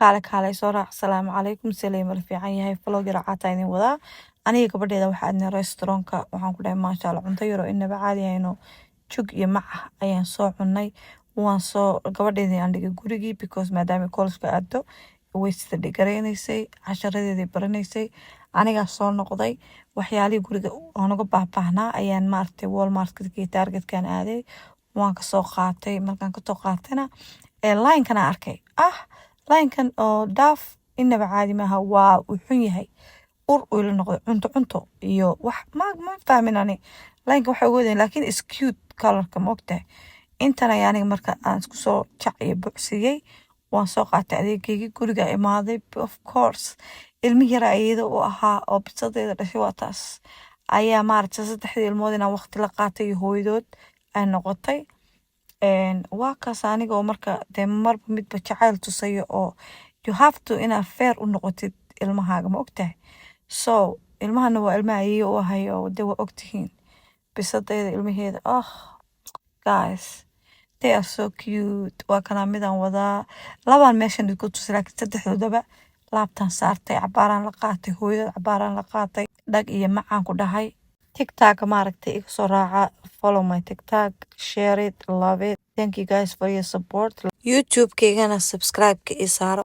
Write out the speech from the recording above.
Kaale, kaale, soo raac. Asalaamu calaykum, silay mala fiican yahay? Vlog yaro caataa idin wadaa. Aniga gabadheeda waxaa aadnay restaurantka. Waxaan ku dhahay, maasha Allah, cunto yaro inaba caadi hayno, jug iyo mac ah ayaan soo cunay. Waan soo gabadheedii aan dhigay gurigii because maadaama collegeka aado, way sida dhigareynaysay, casharadeedii baranaysay. Anigaa soo noqday, waxyaalihii guriga aan uga baahbaahnaa ayaan maaragtay Walmartka iyo Targetkan aaday, waan kasoo qaatay. Markaan kasoo qaatayna ee linekana arkay, linekan oo Dove inaba caadi maaha. Waa uu xun yahay, ur uu ila noqday, cunto cunto iyo wax ma fahmin ani lineka waxa uga wadeen, laakiin is cute colorka, ma ogtahay? Intan ayaa aniga marka aan isku soo jac iyo bucsiiyey, waan soo qaatay adeegeygii, guriga imaaday. Of course, ilmi yara ayada u ahaa oo bisadeeda dhashay, waa taas ayaa maaragtay saddexdii ilmood inaan waqti la qaatay iyo hooyadood ay noqotay. Waa kaas aniga oo marka dee marba midba jacayl tusayo oo you have to inaad fair u noqotid ilmahaaga, ma ogtahay? So ilmahana waa ilmaha ayeeyo u ahay oo dee waa ogtihiin bisadeeda ilmaheeda. Oh guys, they are so cute. Waa kanaa midaan wadaa, labaan meeshan idinku tusay, laakiin saddexdoodaba laabtaan saartay, cabaaraan la qaatay, hooyadood cabaaraan la qaatay, dhag iyo macaan ku dhahay. TikTok maaragtay iga soo raaca, follow my TikTok, share it, love it. Thank you guys for your support. YouTube-keygana subscribe-ka ii saaro.